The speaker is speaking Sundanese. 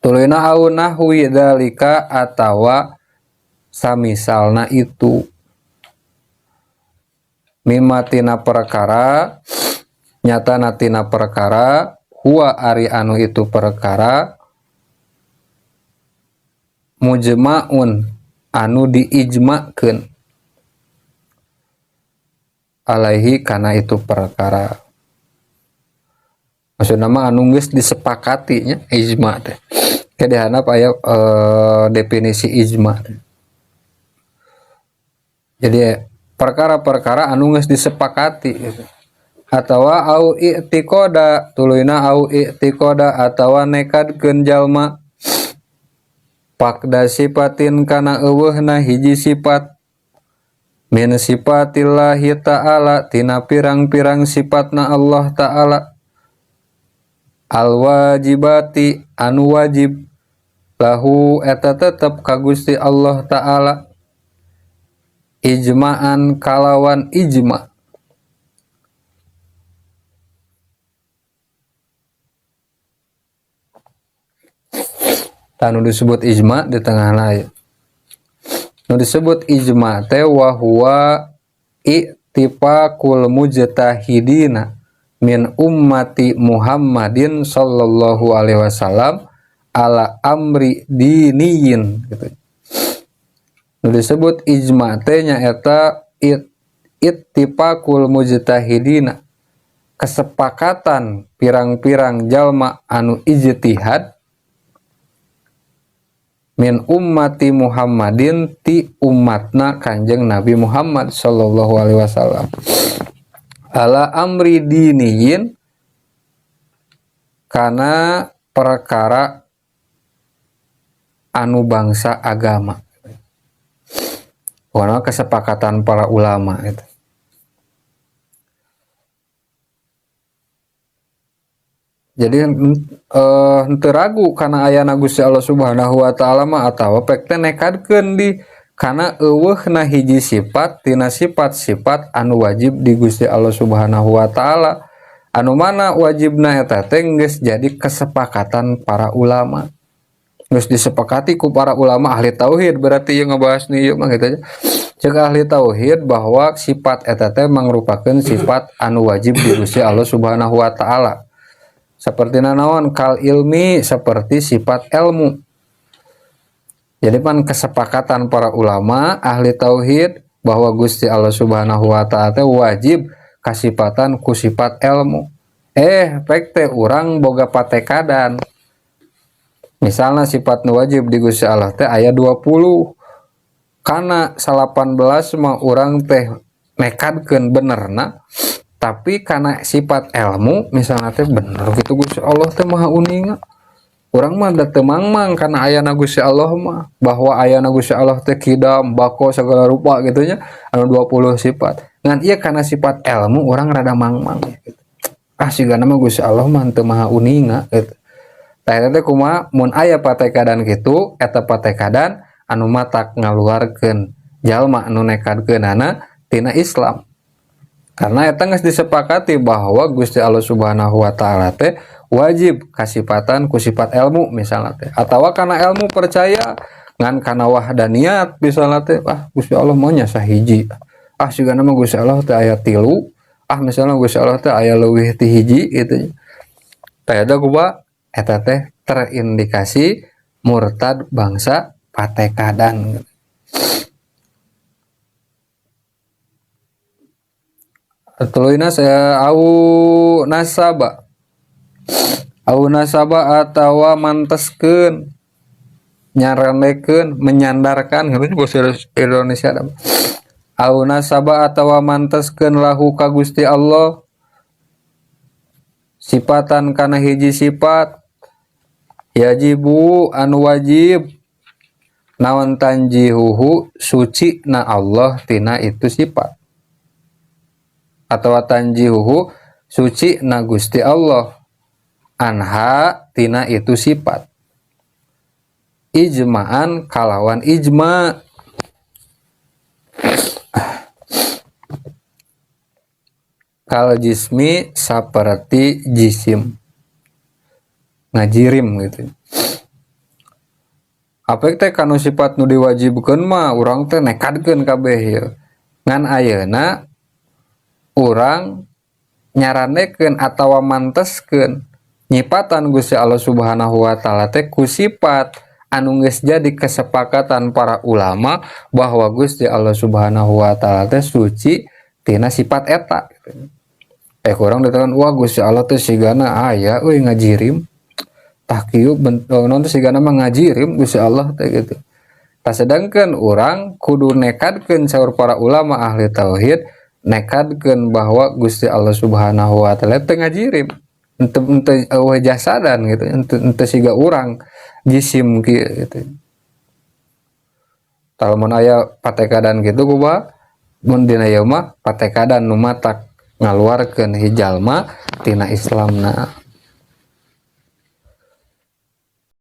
Tuluyna au nahwi dzalika atawa samisalna itu mimma tina perkara nyatana tina perkara huwa ari anu itu perkara mujma'un anu diijma'keun alaihi kana itu perkara. Maksudna mah anu geus disepakati nya ijma teh. Ke dihandap aya definisi ijma teh. Jadi perkara-perkara anu geus disepakati gitu. Atawa au i'tiqada tuluyna au i'tiqada atawa nekadkeun jalma pakda sipatin kana euweuhna hiji sifat min sifatillahi ta'ala tina pirang-pirang sifatna Allah ta'ala alwajibati anu wajib lahu eta tetep ka Gusti Allah ta'ala ijma'an kalawan ijma. Tanu disebut ijma di tengah lain. Nu disebut ijma teh wa huwa ittifaqul mujtahidina min ummati Muhammadin sallallahu alaihi wasallam ala amri diniyin gitu. Nu disebut ijma teh nyaeta ittifaqul mujtahidina, kesepakatan pirang-pirang jalma anu ijtihad min ummati Muhammadin ti umatna Kanjeng Nabi Muhammad sallallahu alaihi wasallam ala amri diniyin kana perkara anu bangsa agama. Karena kesepakatan para ulama itu. Jadi henteu ragu kana ayana Gusti Allah Subhanahu wa taala mah atawa pek teh nekadkeun di kana euweuhna hiji sifat tina sifat-sifat anu wajib di Gusti Allah Subhanahu wa taala anu mana wajibna eta teh geus jadi kesepakatan para ulama. Geus disepakati ku para ulama ahli tauhid berarti ieu ngebahas nih ieu mah gitu aja. Cek ahli tauhid bahwa sifat eta teh mangrupakeun sifat anu wajib di Gusti Allah Subhanahu wa taala. Seperti nanaon kal ilmi seperti sifat ilmu. Jadi pan kesepakatan para ulama ahli tauhid bahwa Gusti Allah Subhanahu wa taala teh wajib kasipatan ku sifat ilmu. Pek teh urang boga patekadan. Misalnya sifat nu wajib di Gusti Allah teh aya 20. Kana 18 mah urang teh nekadkeun benerna. Tapi karena sifat ilmu misalnya teh bener gitu Gusti Allah teh maha uninga. Urang mah da teu mangmang kana ayana Gusti Allah mah bahwa ayana Gusti Allah teh kidam bako segala rupa gitu nya anu 20 sifat. Ngan ieu kana sifat ilmu urang rada mangmang gitu. Ah sigana mah Gusti Allah mah teu maha uninga gitu. Tah eta teh kumaha mun aya patekadan kitu eta patekadan anu matak ngaluarkeun jalma anu nekadkeunana tina Islam. Karena eta geus disepakati bahwa Gusti Allah Subhanahu wa taala teh wajib kasipatan ku sifat ilmu misalnya teh atawa kana ilmu percaya ngan kana wahdaniyat misalnya teh ah Gusti Allah mah nya sahiji ah sigana mah Gusti Allah teh aya 3 ah misalnya Gusti Allah teh aya leuwih ti hiji gitu. Tah eta kumaha eta teh terindikasi murtad bangsa patekadan. Tuluyna saya au nasaba. Au nasaba atawa manteskeun nyarandekeun menyandarkan gitu bahasa Indonesia. Au nasaba atawa manteskeun lahu ka Gusti Allah sifatan kana hiji sifat yajibu anu wajib naon tanjihuhu suci na Allah tina itu sifat atau tanjihuhu suci na Gusti Allah anha tina itu sifat ijma'an kalawan ijma. Kal jismi saperti jisim ngajirim gitu. Apek teh kanu sifat nu diwajibkeun mah urang teh nekadkeun kabeh ieu. Ngan ayeuna urang nyarandekeun atawa manteskeun nyipatan Gusti Allah Subhanahu wa Ta'ala teh ku sifat anu geus jadi kesepakatan para ulama bahwa Gusti Allah Subhanahu wa Ta'ala teh suci tina sifat eta gitu. Kurang ditekan, wah, Gusti Allah teh sigana aya euy ngajirim, tah kieu non teh sigana mah ngajirim Gusti Allah teh gitu. Tah, sedangkan urang kudu nekadkeun, saur para ulama ahli tauhid, nekadkeun bahwa Gusti Allah Subhanahu wa Ta'ala teh ngajirim, henteu henteu euweuh jasadan gitu, henteu henteu siga urang jisim kieu gitu. Tah, mun aya patekadan gitu kumaha? Mun dina ieu mah patekadan nu matak ngaluarkeun hijalma tina Islamna.